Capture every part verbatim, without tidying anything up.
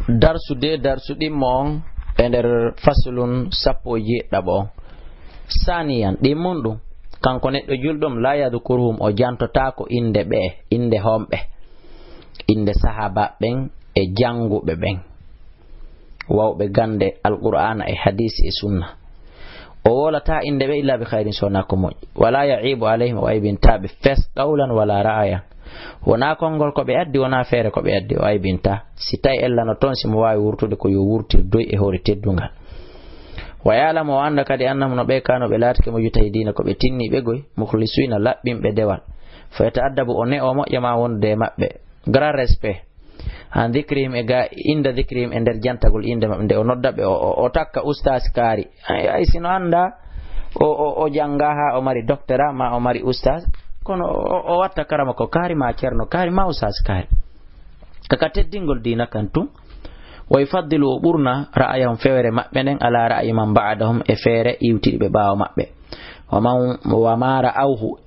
Darsu de, darsu ɗimmo on e nder faslun sappo e jeeɗiɗaɓo on. Saniyan, ɗimmun ɗum, kanko neɗɗo julɗum, la yadkuruhum, o jantotaako innde ɓe, innde homɓe, innde sahaaba ɓen e jannguɓe ɓen, wawɓe gannde Alqur'aana e hadiisi e sunna. O wowlataa innde ɓe illa bi khayrin, so wonaa ko moƴƴi. Wala ya'ibu alayhim, o aybintaa ɓe fes qawlan wala ra'ayan. Wonaa konngol ko ɓe addi, wonaa feere ko ɓe addi, o aybintaa. Si tawi ellano toon, si mo waawi wurtude ko yo wurtir doy e hoore teddungal. Wa ya'lamu, o annda kadi, annahum, no ɓe kano ɓe laatike mujtahidiina, ko ɓe tinniiɓe goy, mukhlisina, laɓɓinɓe dewal. Fa yata'addabu, o ne'o moƴƴa ma wonde e maɓɓe. Grand respect. An dhikrihim, e ga inda dhikrihim, e nder jantagol innde maɓɓe, nde o nodda ɓe, o, o, o takka ustaas kaari. Ay, ay, sino annda, o, o, o jannga haa o mari doctorat, ma o mari ustaas, kono o, o, o watta karama ko kaari, ma ceerno kaari, ma ustaas kaari. Kaka teddingol diina kan tun. Wa yufaddilu, o ɓurna, ra'ayahum, fewere maɓɓe nden, ala ra'ayi man ba'dahum, e feere iwtiiɓe ɓaawo maɓɓe. Wa man, wa ma ra'awhu,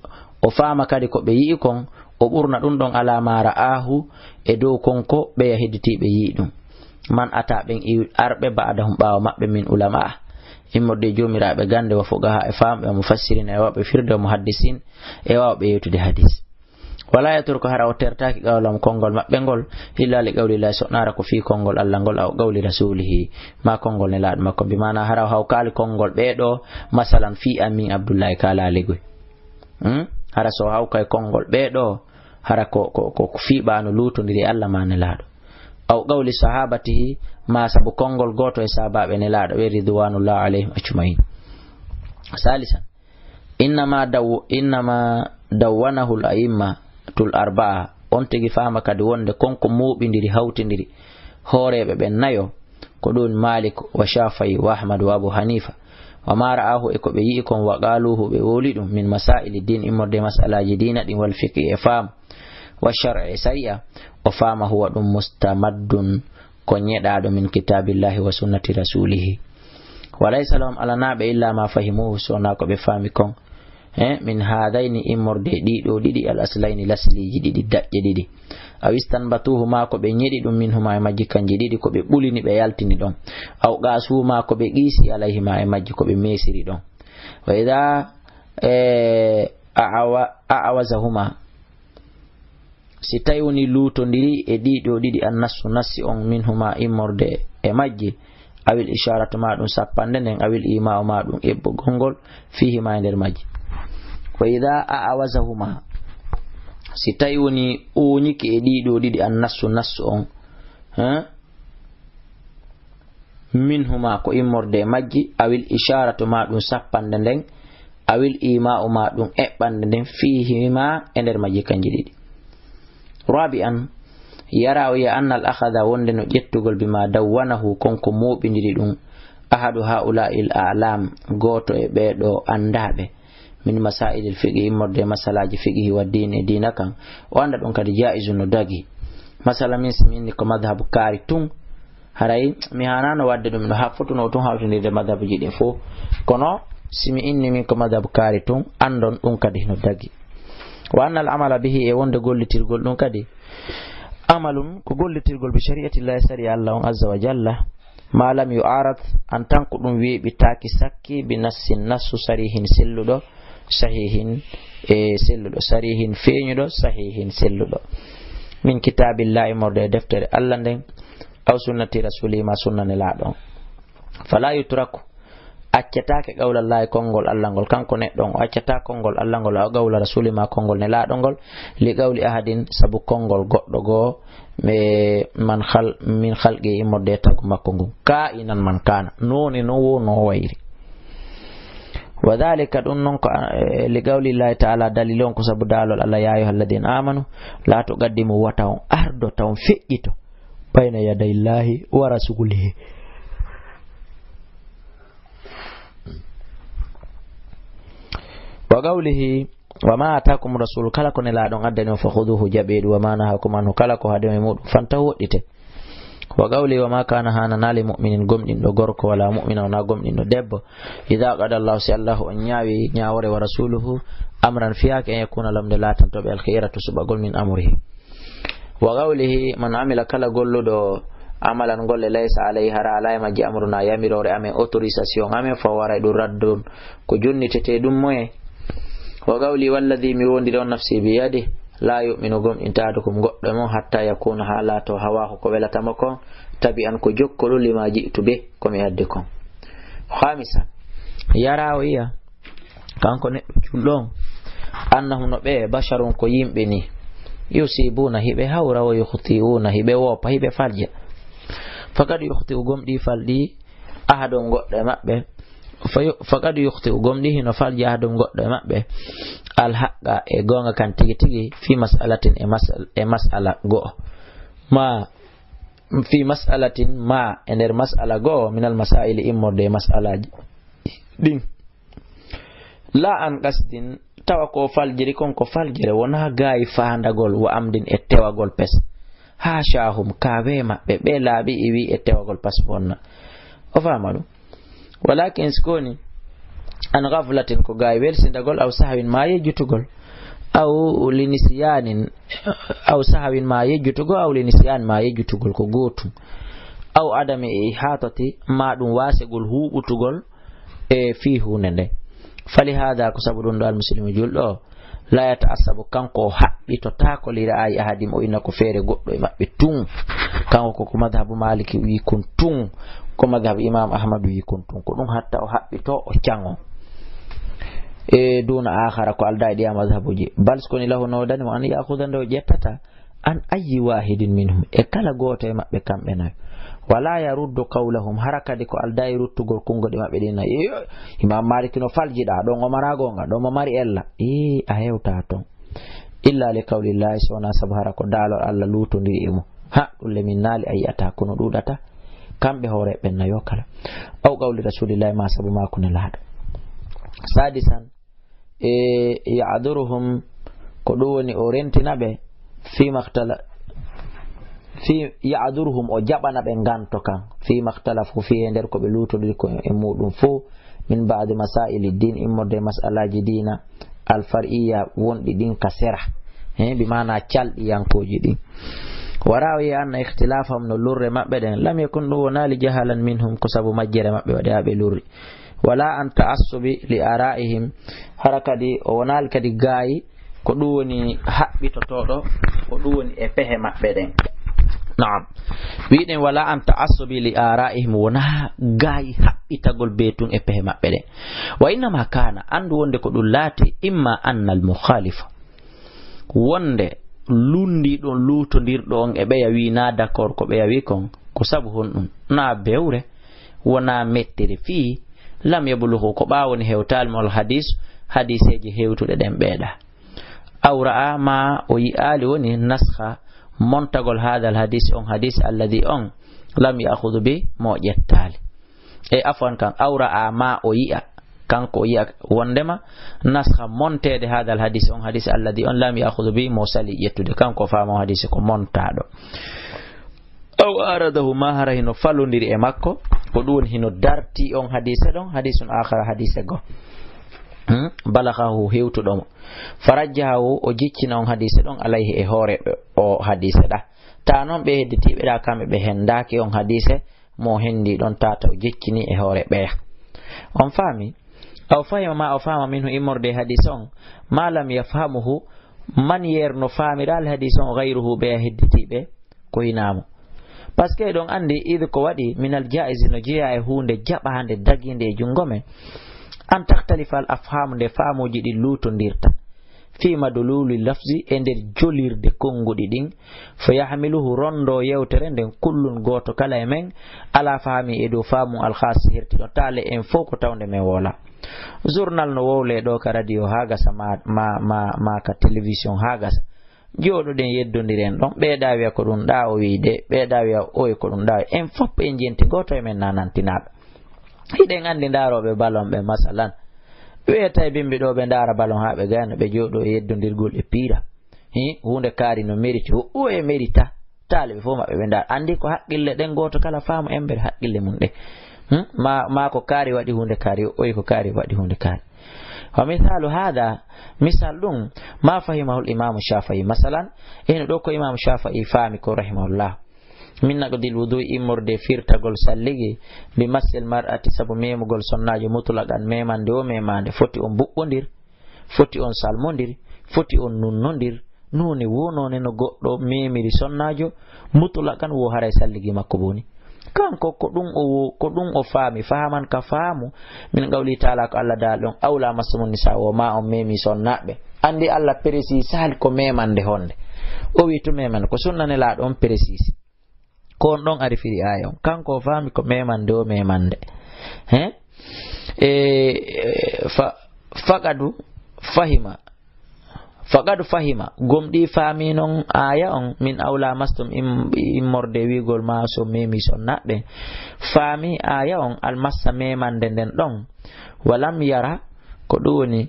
o faama kadi ko ɓe yi'i kon, o ɓurna ɗum ɗon ala ma ra'ahu, e dow kon ko ɓeya hedditiiɓe yi'i ɗum. Man ata, ɓen iw-, arɓe ba'dahum ɓaawo maɓɓe, min ulama, immorde e joomiraaɓe gannde, wa fuqaha, e faamɓe, wa mufassirin, e wawɓe firde, wa muhaddisin, e wawɓe yewtude hadis. Wala yatruku, hara o tertaaki, qawlahum, konngol maɓɓe ngol, illa li qawlillahi, so naara ko fii konngol Allah ngol, aw qawli rasulihi, ma konngol nelaaɗo makko. Bi maana hara o hawkaali konngol ɓee ɗo, masalan, fii an min Abdullahi kaalaali goy. Hmm? Hara so hawkay konngol ɓee ɗo, hara ko, ko, ko, ko fii ɓaano luutondiri Allah ma nelaaɗo. Aw qawli sahabatihi, ma sabu konngol gooto e sahabaaɓe nelaaɗo ɓe, ridwanullah alayhim ajmain. Salisan, innama daw-, innama dawwanahu al-a'immatul arba'a, on tigi faama kadi wonde kon ko mooɓindiri, hawtindiri, hooreeɓe ɓen nayo, ko ɗum Malik wa Shafi'i wa Ahmad wa Abu Hanifa, wa ma ra'ahu, e ko ɓe yi'i kon, wa qaluhu, ɓe wowli ɗum, min masaili din, immorde e masalaaji diina ɗin, wal fiqhi, e faam, wa shar'i, e sari'a, o faama huwa ɗum mustamaddun, ko ñeɗaaɗo min kitaabillahi wa sunnati rasulihi. Wa laysa lahum, alanaa ɓe, illa ma fahimuhu, so wonaa ko ɓe faami kon. Eh, min haadayni, immorde e ɗii ɗoo ɗiɗi, al aslayni, lasliiji ɗiɗi, daƴƴe ɗiɗi. Aw istanbatuhu, maa ko ɓe ñeɗi ɗum, minhuma, e majji kanji ɗiɗi, ko ɓe ɓulini, ɓe yaltini ɗon. Aw qaasu, maa ko ɓe qiisi, alayhima, e majji, ko ɓe meesiri ɗon. Wa idaa, eh, a'awa-, a'awazahuma, si tawi woni luutondiri e ɗii ɗoo ɗiɗi, an nassu, nassi on, minhuma, immorde e majji, awil isharatu, ma ɗum sappande nden, awil ima'u, ma ɗum eɓɓugol ngol, fihima, e nder majji. Wa idaa a'awazahuma, si tawi woni ooñike e ɗii ɗoo ɗiɗi, an nassu, nassu on, hein? Minhuma, ko immorde e majji, awil isharatu, ma ɗum sappande nden, awil ima'u, ma ɗum eɓɓande nden, fihima, e nder majji kanji ɗiɗi. Rabi'an, yara o yi'a annal akhadha, wonde no ƴettugol, bima dawwanahu, kon ko mooɓindiri ɗum, ahadu ha'ula'il a'lam, gooto e ɓee ɗoo anndaaɓe, min masailil fiqhi, immorde e masalaaji fiqhi, wa diini, e diina kan, o annda ɗum kadi jaa'izun, no dagi. Masala, min si mi inni ko madhabu kaari tun, haray mi haanano waɗde ɗum, no ha-, fotuno tun hawtindirde madhabuji ɗin fof. Kono si mi inni min ko madhabu kaari tun, anndon ɗum kadi no dagi. Wa annal amala bihi, e wonde gollitirgol ɗum kadi, amalun, ko gollitirgol, bi shari'atillahi, sari'a Allah on, azza wa jalla, ma lam yu'arad, en tant que ɗum weeɓitaaki, sakki, bi nassin, nassu, sarihin, selluɗo, sahihin, e selluɗo, sarihin, feeñuɗo, sahihin, selluɗo, min kitaabillahi, immorde e deftere Allah nden, aw sunnati rasuli, ma sunna nelaaɗo on. Fala yutraku, accataake qawlallahi, konngol Allah ngol, kanko neɗɗo on, o accataa konngol Allah ngol, aw qawla rasuli, ma konngol nelaaɗo ngol, li qawli ahadin, sabu konngol goɗɗo goo, e man khal-, min khalqi, immorde e tagu makko ngun, ka'inan man kana, noone no wo no wayri. Wa dhalika, ɗum non ko, eh, li qawlillahi ta'ala, dalil on ko sabu daalol Allah, ya ayyuhalladhina amanu, la tuqaddimu, wata on ardo, ta on feƴƴito, bayna yadayillahi wa rasulihi. Wa qawlihi, wa ma atakum rasul, kala ko nelaaɗo on addani on, fa khuduhu, jaɓee ɗum, wa ma nahakum anhu, kala ko haɗi on e muɗum, fantahu, woɗɗite. Wa qawli, wa ma kana, haananaa, li mu'minin, gomɗinɗo gorko, wala mu'mina, wona gomɗinɗo debbo, idha qada Allahu, si Allahu on ñaawi ñaawoore, wa rasuluhu amran, fiyaake, an yakuna lahum, nde laatanto ɓe, al khiyaratu, suɓagol, min amrihi. Wa qawlihi, man amila, kala golluɗo, amalan golle, laysa alayhi, hara alaa e majje, amruna, yamiroore amen, autorisation amen, fa waray ɗum raddun, ko jonnitete ɗum moye. Wa qawli walladhi, mi wondiri on nafsi biyadi, la yu'minu, gomɗinta ahadukum, goɗɗo e mon, hatta yakuna, haa laato, hawaahu, ko welata mo kon, tabi'an, ko jokkolun, lima ji'tu bih, ko mi addi kon. Khamisa, yara o yiya, kanko neɗɗo julɗo on, annahum, no ɓe, basharun, ko yimɓe ni, yusibuna, hiɓe hawra, wa yukhti'una, hiɓe woopa, hiɓe falja. Faqad yukhti'u, gomɗi falɗi, ahadum, goɗɗo e maɓɓe. Fa yu-, faqad yukhti'u, gomɗi hino falja, ahadum, goɗɗo e maɓɓe, al haqqa, e goonga kan tigi tigi, fi mas'alatin, e mas-, e mas'ala go'o. Ma, fi mas'alatin ma, e nder mas'ala go'o, minal masa'ili, immorde e mas'alaaji ɗin. La an qasdin, tawa ko faljiri kon ko faljere, wonaa gaayi faandagol, wa amdin, e tewagol pes. Haashahum, kawe maɓɓe, ɓe laaɓi iwi e tewagol pas bonna. O faama ɗum. Walakin, si ko woni, an ghaflatin, ko gaayi welsindagol, aw sahwin, ma yejjutugol, aw linisyanin, aw sahwin, ma yejjutugol, aw linisyan, ma yejjutugol, ko gootum. Aw adami e ihatati, ma ɗum wasegol huuɓutugol, e fii huunde nde. Fali hada, ko sabu ɗum ɗo almuslimu julɗo o, la yata'assabu, kanko o haɓɓitotaako li ra'ayi ahadim, o inna ko feere goɗɗo e maɓɓe tun. Kanko ko, ko madhabu Maliki wi kon tun, ko madhabu Imam Ahmad wi kon tun. Ko ɗum hatta o haɓɓito, o caŋo. E duna akhara, ko aldaa e ɗiya madhabuji. Bal, sikoni, lahu, no dani mo, an ya'khudha, nde o ƴettata, an ayyi wahidin minhum, e kala gooto e maɓɓe kamɓe nayo. Wala yaruddu qawlahum, hara kadi ko aldaa e ruttugol kunngoɗi maɓɓe ɗin nayo. Iyo, Imam Malik no faljiɗa, ɗon o mara goonga, ɗon mo mari ella. Ii, a hewta ton. Illa li qawlillahi, so wonaa sabu hara ko daalol Allah luutondiri e mum. Ha, ɗum le min naali a yi'ata, kono ɗuuɗata. Kamɓe hoore ɓen nayo kala. Aw qawli rasulillahi, ma sabu maaku Nelaaɗo. Sadisan, e ya'duruhum, ko ɗum woni o rentina ɓe, fi maktala-, fi ya'duruhum, o jaɓana ɓe nganto kan, fi maktalafu fi, e nder ko ɓe luutondiri ko e muɗum fof, min ba'di masaili din, immorde e mas'alaaji diina, al far'iyya, wonɗi ɗin ka sera, he, bi maana calɗiyankooji ɗin. Wara o yi'a anna ikhtilafahum, no lurre maɓɓe ɗen, lam yakun, ɗum wonaali jahalan minhum, ko sabu majjere maɓɓe waɗi haa ɓe lurri. Wala an ta'assubi li ara'ihim, hara kadi o wonaali kadi gaayi, ko ɗum woni haɓɓitotooɗo, ko ɗum woni e pehe maɓɓe ɗen. Naam. Wiɗen wala an ta'assubi li ara'ihim, wonaa gaayi haɓɓitagol bee tun e pehe maɓɓe ɗen. Wa innama kana, anndu wonde ko ɗum laati, imma annal mukhalifa, wonde lunndiiɗo on, luutondirɗo on e ɓeya wi na d'accord ko ɓeya wi kon, ko sabu honɗum? Na bewre, wona mettere fii, lam yablughu, ko ɓaawo ni hewtaali mo al hadis, hadiseeji hewtuɗe ɗen ɓeeɗa. Aw ra'a, ma o yi'aali woni naskha, montagol hadal hadis, on hadis, alladhi, on, lam ya'khudh bi, mo ƴettaali. E afwan kan, aw ra'a, ma o yi'a, kanko o yi'a wondema naskha, monteede hadal hadis, on hadis, alladhi, on, lam ya'khudh bi, mo sali ƴettude, kanko o faama on hadis ko montaaɗo. Aw aradahu, ma hara hino falondiri e makko, ko ɗum woni hino darti on hadise ɗon, hadisun akhara, hadise go. Hmm? Balaghahu, hewtuɗo mo. Farajjahahu, o jiccina on hadise ɗon, alayhi, e hoore o hadise ɗa. Ta non ɓe hedditiiɓe ɗa, kamɓe ɓe hendaaki on hadise, mo hendi ɗon, tata o jiccini e hoore ɓeya. On faami? Aw fahima, ma o faama, minhu, immorde e hadise on, ma lam yafhamuhu, man yer no faamira al hadise on, ghayruhu, ɓeya hedditiiɓe ko hinaa mo. Parce que eɗon anndi, id, ko waɗi, minal jaizi, no jeyaa e huunde jaɓaande dagiinde e junngo men, an takhtalifa al afhaamu, nde faamuuji ɗin luutondirta, fi madluli lafzi, e nder jolirde konnguɗi ɗin, fa yahmiluhu, rondo yewtere nden, kullun, gooto kala e men, ala fahmi, e dow faamu, al khasi, hertiɗo, taale en fof ko tawnde men woola. Journal no wowle ɗo ka radio haa gasa, ma, ma, ma, ma ka télévision haa gasa. Jooɗoɗen, yeddondiren ɗon. Ɓeeɗa wiya ko ɗum ɗa o wiide, ɓeeɗa wiya oye ko ɗum ɗa. En fof en jenti, gooto e men nanantinaaɗo. Hiɗen anndi ndaarooɓe balon ɓe, masalan. Wiya tawi bimbi ɗo ɓe ndaara balon haa ɓe gayna, ɓe jooɗo e yeddondirgol e piira. Hi, huunde kaari no meriti, o, o e merita. Taaliɓe fof maɓɓe ɓe ndaara. Anndi ko haqqille ɗen, gooto kala faamu embere haqqille mum ɗen. Hmm? Ma, ma ko kaari waɗi huunde kaari, oye ko kaari waɗi huunde kaari. Wa misalu hada, misal ɗum, ma fahimahul imamu Shafi'i. Masalan, eno ɗo ko imamu Shafi'i faami ko rahimahullah. Min naqdil wudu'i, immorde firtagol salligi, bi massil mar'ati, sabu memugol sonnaajo, mutlaqan, memande o memande. Foti on buɓɓondir, foti on salmondir, foti on nunnondir, none wo none no goɗɗo memiri sonnaajo, mutlaqan, wo haray salligi makko boni. Kanko ko ɗum o wo-, ko ɗum o faami, fahaman ka faamu, min qawli ta'ala, ko Allah daali ɗon, "Aw lamassumun nisa", wo ma on memi sonnaaɓe. Andi Allah précis sali ko memande honde. O wi tu memande, ko sunna Nelaaɗo on précis. Ko on ɗon ari firi aaya on. Kanko o faami ko memande o memande. He? E, e, fa-, faqadu fahima. Faqadu fahima. Gomɗi faami non aaya on, min aw lamastum im-, immorde wiigol ma so memi sonnaaɓe. Faami aaya on almassa memande nden ɗon. Walam yara, ko ɗum woni.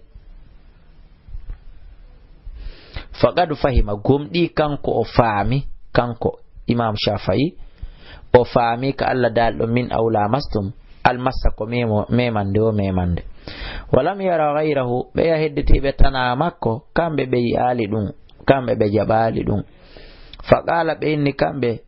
Faqad fahima, gomɗi kanko o faami, kanko Imam Shafi'i, o faami ka Allah daali ɗo, "Min aw lamastum", almassa ko memo-, memande o memande. Walam yara ghayrahu, ɓeya hedditiiɓe tana makko, kamɓe ɓe yi'aali ɗum, kamɓe ɓe jaɓaali ɗum. Faqala, ɓe inni kamɓe,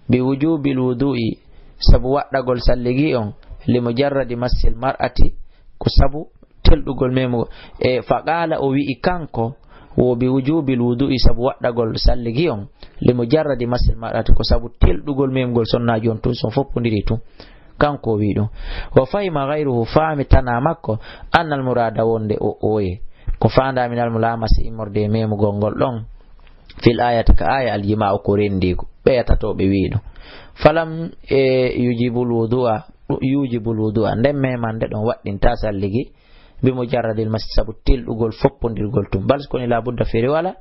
bi wujubil wudu'i, sabu waɗɗagol salligi on, li mujarradi massil mar'ati, ko sabu telɗugol memu. E, fa qala, o wi'i kanko, wo bi wujubil wudu'i, sabu waɗɗagol salligi on, li mujarradi massil mar'ati, ko sabu telɗugol memugol sonnaajo on tun, son foppondiri tun. Kanko o wi'i ɗum. Wa fahima ghayruhu, faami tana makko, annal murada wonde o oye. Ko faanda minal mulamasi immorde e memugol ngol ɗon. Fil ayati ka aya aljima'u ko rendigu. Ɓeya tato ɓe wi'i ɗum. Falam e yujibul wudu'a, yujibul wudu'a. Nden memande ɗon waɗɗinta salligi. Bi mujarradil masi sabu telɗugol foppondirgol tun. Bal koni la budda feri wala.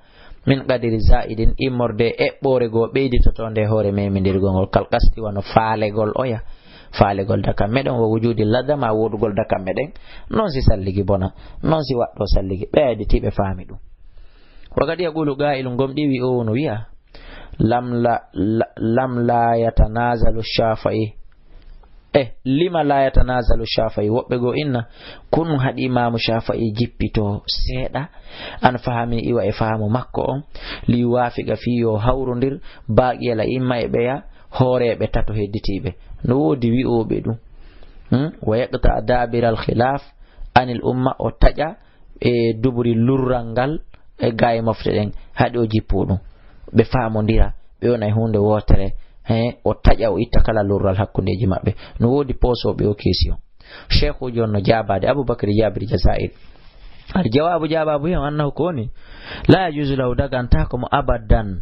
Min qadiri za'idin immorde eɓɓore goo ɓeyditotonde e hoore memindirgol ngol. Kal qasdi wano faalegol oya. Faalegol dakam meɗen wo wujudi ladama wodugol dakam meɗen. Non si salligi bona. Non si waɗɗo salligi. Ɓe ayditiɓe faami ɗum. Wa qad yaqulu qa'ilun, gomɗi wi o wono wi'a, lam la, la, lam la yatanazalu Shafi'i. E, lima la yatanazalu Shafi'i? Woɓɓe goo inna, ko ɗum haɗi Imaamu Shafi'i jippito seeɗa, an fahami iwa e fahamu makko on, li yuwafiqa fi yo hawrondir, baqiyal a'imma e ɓeya, hooreeɓe tato hedditiiɓe. No woodi wi'ooɓe ɗum. Hmm? Wa yaqta dabiral khilaf anil umma, o taƴa e duburi lurral ngal e gaay mofte ɗen, haɗi o jippo ɗum. Ɓe faamondira, ɓe wona e huunde wootere, he, o taƴa, o itta kala lurral hakkundeeji maɓɓe. No woodi poosooɓe o keesi on. Sheikhuujo on no jaabaade Abubakar Jaabir Jazaa'ir. Al jawaabu, jaabaabu hen, annahu ko woni, la yajuuzu lahu, dagantaako mo abadan,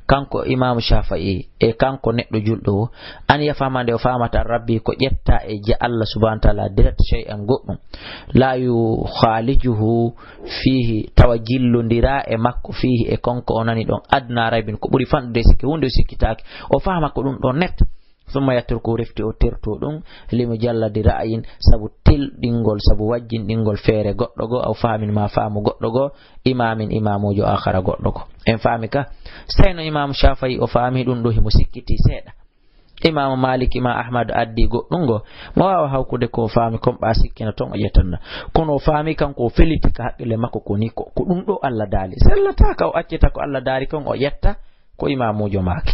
kanko Imaamu Shafi'i e kanko neɗɗo julɗo wo, an yafhama nde o faamata Rabbi ko ƴetta e ja Allah subhanahu wa ta'ala direct shay'an goɗɗum. La yukhalijuhu fihi, tawa jillondira e makko fihi e konko o nani ɗon adna raybin, ko ɓuri fanɗude sikke, huunde o sikkitaaki, o faama ko ɗum ɗon net. Summa yatruku, refti o terto ɗum, li mujalladi ra'yin, sabu telɗingol, sabu wajjinɗingol feere goɗɗo goo, aw fahamin ma faamu goɗɗo goo, imamin imamujo akhara goɗɗo goo. En faami ka? Seyno Imam Shafi'i o faami ɗum ɗo himo sikkiti seeɗa. Imam Malik, Imam Ahmad addi goɗɗum goo, mo waawa hawkude ko o faami kon ɓa sikkina ton o ƴettanna. Kono o faami kanko o feliti ka haqqille makko ko ni ko, ko ɗum ɗo Allah daali. Sellata ka o accita ko Allah daali kon o ƴetta. Ko imamujo maaki.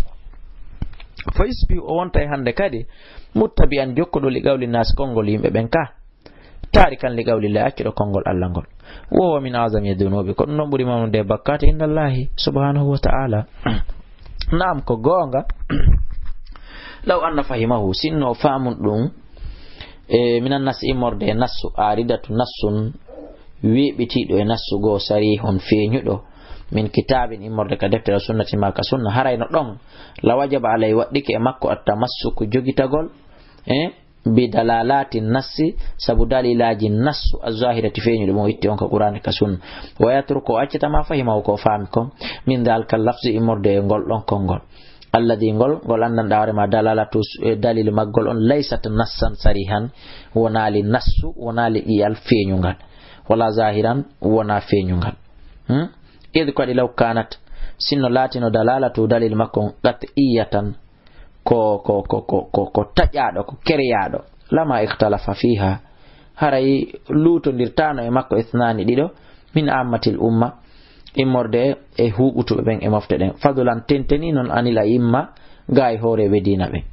Fa yusbihu, o wonta e hannde kadi, muttabi'an, jokkuɗo li qawli naas, konngol yimɓe ɓen ka, tarikan li qawli llahi, accuɗo konngol Allah ngol. Wa huwa min a'zami dunubi, ko ɗum ɗon ɓuri mawnude e bakkaate inda Allahi subhanahu wa ta'ala. Naam, ko goonga. Law anna fahimahu, sinno o faamun ɗum, e minan nas, immorde e nassu, aridatu nassun, weeɓitiiɗo e nassu goo, sarihun, feeñuɗo, min kitaabin, immorde ka deftere, sunnati ma ka sunna, haray no ɗon, la wajaba alay, waɗɗike e makko, at-tamassuku, jogitagol, e bi dalalati nassi, sabu dalilaaji nassu, az-zahirati, feeñuɗo, mo itti on ka Qur'aani ka sunna, wa yatruku, o accata ma fahimahu, ko o faami kon, min dalika lafzi, immorde e ngol ɗon konngol. Alladi, ngol, ngol anndanɗaa hoore ma dalalatu, eh, dalil maggol on, laysat nassan sarihan, wonaali nassu, wonaali ƴi'al feeñungal, wala zahiran, wona feeñungal. Hmm? Id, ko waɗi, law kanat, sinno laatino dalalatu, dalil makko on, qat'iyatan, ko, ko, ko taƴaaɗo, ko kereyaaɗo, lama ikhtalafa fiha, haray luutondirtaano e makko ithnaani, ɗiɗo, min ammatil umma, immorde e huuɓutuɓe ɓen e mofte ɗen, fadlan, tenteni non, anil a'imma, Gaa e hooreeɓe diina ɓen.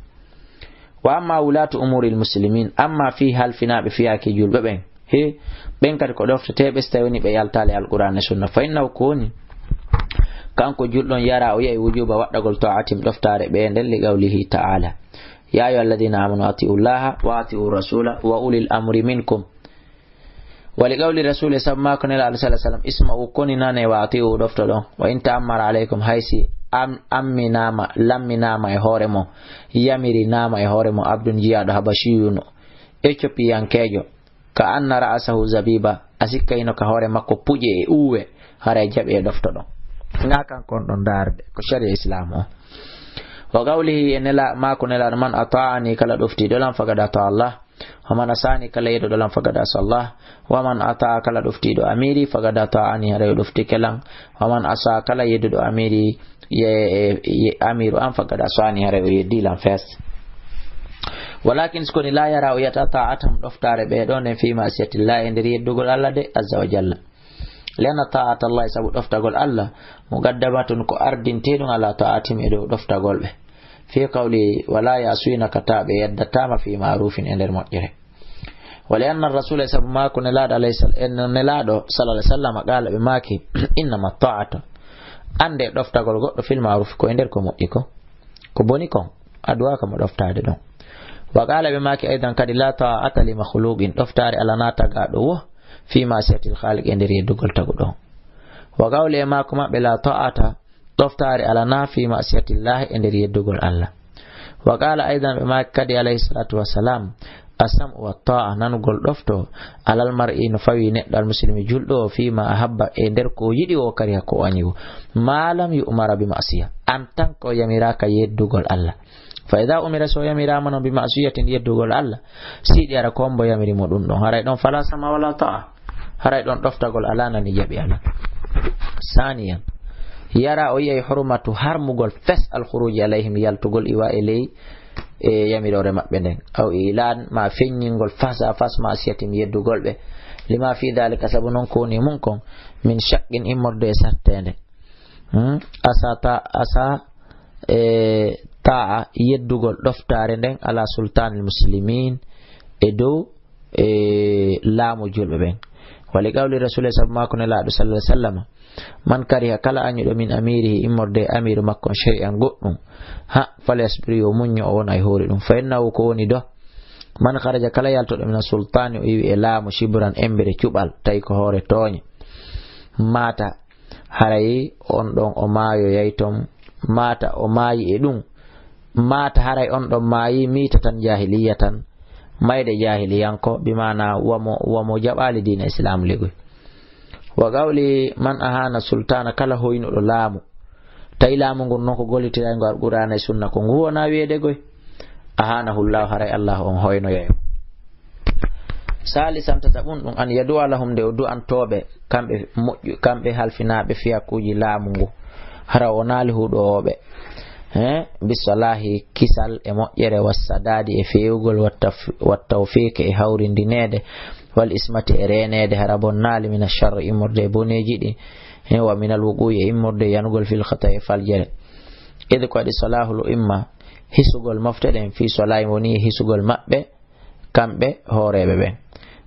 Wa amma wulaatu umuuril muslimiin, amma fii halfinaaɓe fiyaake julɓe ɓen, he, ɓen kadi ko ɗofteteeɓe si tawii wonii ɓe yaltaali Alqur'aana e Sunna, fa innahu, ko woni, kanko julɗo on yara, o yi'ay wujuuba waɗɗagol taa'atihim ɗoftaare ɓe nden, li qawlihi ta'aala, yaa ayyuhal ladiina aamanu atii'u Llaaha wa atii'u rasuula wa ulil amri minkum. Wa li qawli rasuuli, sabu maako Nelaaɗo sallallaahu alayhi wa sallam, isma'u, koni nanee, wa atii'u, ɗoftoɗon. Wa in ta'ammara alaykum, hay si am-, amminaama, lamminaama e hoore mon, yamirinaama e hoore mon, abdun, jiyaaɗo habashiyun, ecoppiyankeejo, ka anna ra'sahu zabiba, a sikka hino ka hoore makko puƴe e uuwe, haray jaɓi e ɗoftoɗon. Ngaa kanko on ɗon ndaarde, ko shari'a Islaamu on. Wa qawlihi, e nela-, maako Nelaaɗo, man ata'ani, kala ɗoftiiɗo lan, faqad ata'a Allah. Wa man asani, kala yeddooɗo lan, faqad asa Allah. Wa man ata, kala ɗoftiiɗo amiri, faqad ata'ani, haray o ɗoftike lan. Wa man asa, kala yedduɗo amiri, ye, ye, amiru an, faqad asani, haray o yeddi lan fes. Walakin, si koni, la yara, o yi'ata ta'atahum, ɗoftaare ɓe ɗon nden, fi ma'siyatillahi, e nder yeddugol Allah de, azza wa jalla. Li anna ta'atallahi, sabu ɗoftagol Allah, muqaddamatun, ko ardinteeɗum, ala ta'atihim, e dow ɗoftagol ɓe. Fi qawli, wala ya'sunaka, tawa ɓe yeddataama, fi ma'rufin, e nder moƴƴere. Wa li anna rasula, sabu maako Nelaaɗo alayhi sal-, en Nelaaɗo sallallahu alayhi wa sallam, qaala, ɓe maaki, innama ta'atu, annde ɗoftagol goɗɗo, fil ma'ruf, ko e nder ko moƴƴi ko, ko boni kon, a duwaaka mo ɗoftaade ɗon. Wa qaala, ɓe maaki, aydan kadi, la ta'ata li makhluqin, ɗoftaare alaa tagaaɗo wo, fi ma'siyatil khaliq, e nder yeddugol taguɗo on. Wa qawli, e maako maɓɓe, la ta'ata, ɗoftaare alaa fi ma'siyatillahi, e nder yeddugol Allah. Wa qaala aydan, ɓe maaki kadi alayhi salatu wassalam, as-sam'u wa ta'a, nanugol ɗofto, alal mar'i, no fawi neɗɗo al muslimi julɗo o, fi ma ahabba, e nder ko o yiɗi o, kariha ko o añi o. Ma lam yu'mara bi ma'siya, en tant que o yamiraaka yeddugol Allah. Fa idha umira, so yamiraama non bi ma'siyatin, yeddugol Allah, siɗi ara ko hombo yamiri mo ɗum ɗon, haray ɗon fala sam'a wala ta'a. Haray ɗon ɗoftagol alaa, nani jaɓi alaa. Saniyan, yara, o yi'ay hurmatu, harmugol fes, al khuruji alayhim, yaltugol iwa e ley, e yamiroore maɓɓe nden. Aw ilan, ma feññingol fas a fas ma'siyatin, yeddugol ɓe. Lima fi dhalika, sabu non ko woni mun kon, min shaqqin, immorde e satteende. Hmm? Asa ta-, asa, e, ta'a, yeddugol ɗoftaare nden, ala sultanil muslimin, e dow, e, laamu julɓe ɓen. Wa li qawli rasuli, sabu maako Nelaaɗo sallallahu alayhi wa sallam, man kariha, kala añuɗo, min amirihi, immorde e amiru makko on, shay'an, goɗɗum, ha, falyasbir, yo muñño, o wona e hoore ɗum. Fa innahu, ko woni do, man kharaja, kala yaltoɗo, mina sultani, o iwi e laamu, shibran, embere cuɓal, tawi ko hoore tooñe, mata, haray on ɗon o maayoyay ton, mata o maayi e ɗum, mata haray on ɗon maayi miitatan jahiliyatan, mayde jahiliyanko, bi maana wamo, wamo jaɓaali diina Islaam ligoy. Wa qawli man ahana sultana, kala hoynuɗo laamu, tawi laamu ngun non ko gollitiray ngo Alqur'aana e Sunna, ko ngu wona wiyeede goy. Ahanahullahu, haray Allah on hoynoyay mo. Salisan, tataɓun ɗum, an yadu'a lahum, nde o du'antooɓe, kamɓe moƴƴu-, kamɓe halfinaaɓe fiyakuuji laamu ngu, hara o naali huɗooɓe, he, bisalahi, kisal e moƴƴere, wassadaadi e feewugol, wattaf-, wattawfiiqi e hawrindineede, wal ismati e reeneede, hara bonnaali, mina sharri, immorde e boneeji ɗi, he, wa minal wuqu'i, e immorde e yanugol, fil khata'i, e faljere. Id, ko waɗi salahul umma, hisugol mofte ɗen, fi solahi, woni e hisugol maɓɓe, kamɓe hooreeɓe ɓen.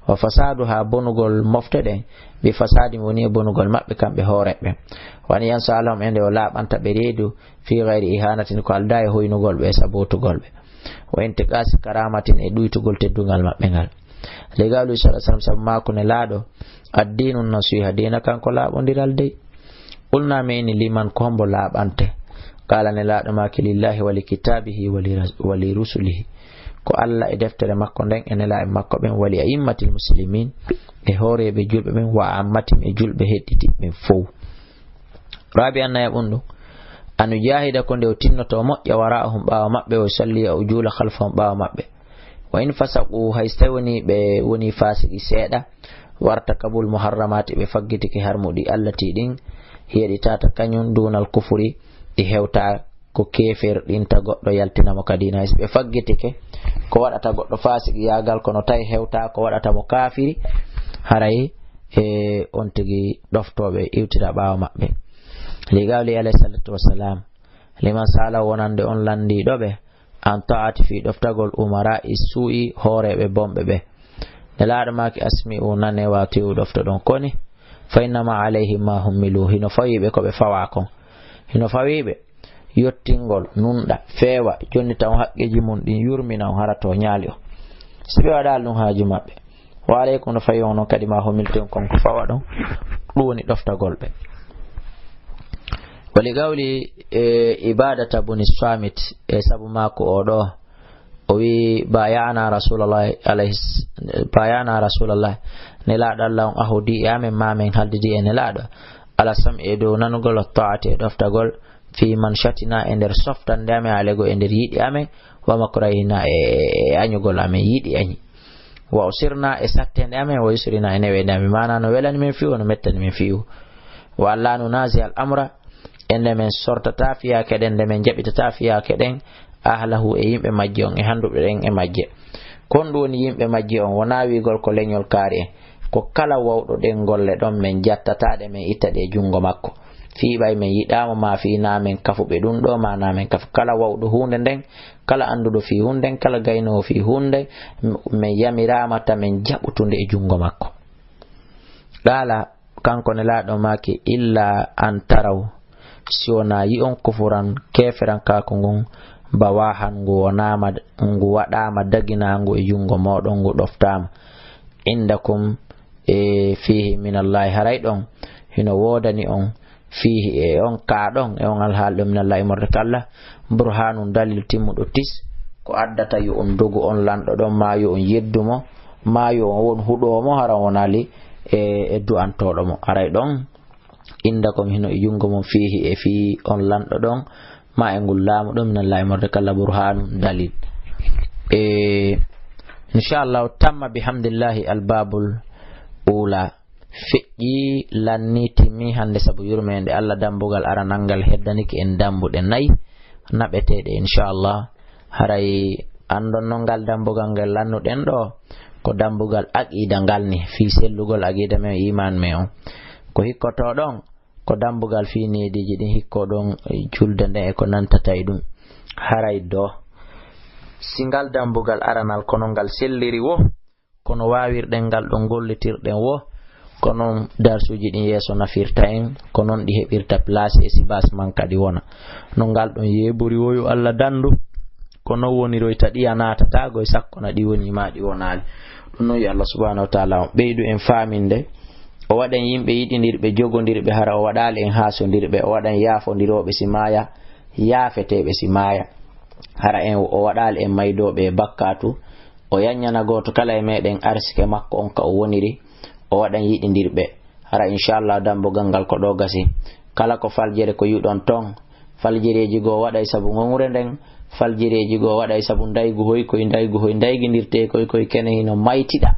Wa fasadu, haa bonugol mofte ɗen, bi fasadi, woni e bonugol maɓɓe kamɓe hooreeɓe ɓen. Wa an yansa lahum, e nde o laaɓanta ɓe reedu, fi gayri ihanatin, ko aldaa e hoynugol ɓe, e sabotugol ɓe. Wa intiqasi karamatin, e ɗuytugol teddungal maɓɓe ngal. Li qawli sallallahu alayhi wa sallam, sabu maako Nelaaɗo, addiinu nasiha, diina kanko laaɓondiral dey. Qulna, min inni, liman, ko hombo laaɓante? Qala, Nelaaɗo maaki, lillahi wa li kitabihi wa li ras-, wa li rusulihi. Ko Allah e deftere makko nden e nelaaɓe makko ɓen, wa li a'immatil muslimin, e hooreeɓe julɓe ɓen, wa ammatihim, e julɓe heɗɗitiiɓe ɓen fow. Rabi'an, nayaɓun ɗum, an yujahida, ko nde o tinnoto o moƴƴa, wara'ahum, ɓaawo maɓɓe, wa yusalli, o juula, khalfahum, ɓaawo maɓɓe. Wa in fasaqu, hay so tawi woni ɓe woni faasiqi seeɗa, wartakabul muharramati, ɓe faggitike harmuɗi Allah ti ɗin, yeɗitata kañum dunal kufri, ɗi hewta ko keeferɗinta goɗɗo, yaltina mo ka diina. Hay so ɓe faggitike, ko waɗata goɗɗo faasiqiyaagal, kono tawi hewta ko waɗata mo kaafiri, haray e on tigi ɗoftooɓe iwtira ɓaawo maɓɓe. Li qawli alayhi salatu wassalam, Liman sa'ala wonande on lanndiiɗo ɓe, an ta'ati fii ɗoftagol umara'i suu'i hooreeɓe bonɓe ɓe. Nelaaɗo maaki asmi'u nane wa ati'u ɗoftoɗon koni, fa innama alayhim ma hummilu, hino fawii ɓe ko ɓe fawaa kon. Hino fawii ɓe yottingol, nunɗa, feewa, jonnita on haqqeeji mun ɗin, yurmina on hara tooñaali on. Si ɓe waɗaali ɗum haaju maɓɓe. Wa alaykum no fawi on non kadi ma hummiltu on kon ko fawa ɗon. Ɗum woni ɗoftagol ɓe. Wa li qawli, e, Ibadata buni Samit, e sabu maako o ɗo, o wi, "Bayana Rasulallah alayhi s-, bayana Rasulallah." Nelaaɗo Allah on ahodi e amen, ma men haldidi e Nelaaɗo. Ala sam'i e dow nanugol, wa ta'ati e ɗoftagol, fi manshatina e nder softande amen, alego e nder yiɗi amen, wa makrahina e, e añugol amen, yiɗi añi. Wa usirna e sattende amen, wa yusrina e newende amen. Maana no welani men fi'u, no mettani men fi'u. Wa alla nunazi al amra, ende men sortata fiyaake ɗen, nde men jaɓitata fiyaake ɗen, ahlahu e yimɓe majje on, e handuɓe ɗen e majje. Kon ɗum woni yimɓe majje on, wonaa wi'ugol ko leñol kaari en. Ko kala wawɗo ɗen golle ɗon, men jattata ɗe, men itta ɗe e junngo makko. Fii ɓay men yiɗaama, maa fii naa men kafuɓe ɗum ɗo, maa naa men kafu. Kala wawɗo huunde nden, kala annduɗo fii huunde nden, kala gaynoowo fii huunde nden, men yamiraama ta men jaɓutunde e junngo makko. Qaala, kanko Nelaaɗo maaki, "Illa an taraw, si wonaa yi'on kufuran, keeferankaaku ngun, bawaahan ngu wonaama, ngu waɗaama daginaangu e junngo mooɗon, ngu ɗoftaama. Indakum, e, fiihi minallahi, haray ɗon hino woodani on, fiihi e on kaa ɗon, e on alhaali ɗon, minallahi immorde ka Alla, burhaanun dalil timmuɗo tis, ko addata yo on dogu on lanɗo ɗon, maa yo on yeddu mo, maa yo on won huɗoowo mo, hara on wonaali e, e du'antooɗo mo. Haray ɗon, indakum hino e junngo mon, fiihi e fii on lanɗo ɗon, maa e ngol laamu ɗon, minallahi immorde ka Alla, burhaanun dalil." E, inchallahu, tamma bihamdillahi albabul ula. Feƴƴi, lanni, timmi hannde sabu yurmeende Alla. Dambugal aranal ngal heddanike en dambuɗe nayi naɓeteeɗe, inchallah. Haray anndon non ngal dambugal ngal lannuɗen ɗo, ko dambugal aqida ngal ni, fii sellugol aqida men, iman men on. Ko hikkotoo ɗon, ko dambugal fii neediiji ɗin, hikkoo ɗon julde nden e ko nantata e ɗum. Haray do, si ngal dambugal aranal kono ngal selliri wo, kono waawirɗen ngal ɗon gollitirɗen wo, ko non darsuuji ɗin yeeso nafirta en, ko non ɗi heɓirta place e si bas man kadi wona. No ngal ɗon yeebori wo yo Alla dandu, ko non woniroyta ɗi a naatata goy sakko na ɗi woni ma ɗi wonaali. Ɗum non yo Alla subhanahu wa ta'ala on ɓeydu en faaminde, o waɗan yimɓe yiɗindirɓe, jogondirɓe, hara o waɗaali en haasondirɓe, o waɗan yaafondirooɓe si maaya, yaafeteeɓe si maaya. Hara en o waɗaali en maydooɓe e bakkaatu, o yaññana gooto kala e meɗen arsike makko on ka o woniri, o waɗan yiɗindirɓe. Hara inchallah dambugal ngal ko ɗo gasi. Kala ko faljere ko yi'uɗon ton, faljereeji goo waɗay sabu ŋoŋre nden, faljereeji goo waɗay sabu ndaygu hoy koy, ndaygu hoy ndaygindirtee koy, koy kene hino maytiɗa.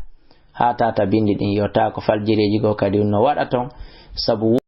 Haa tata bindi ɗin yo taa ko faljereeji goo kadi no waɗa ton, sabu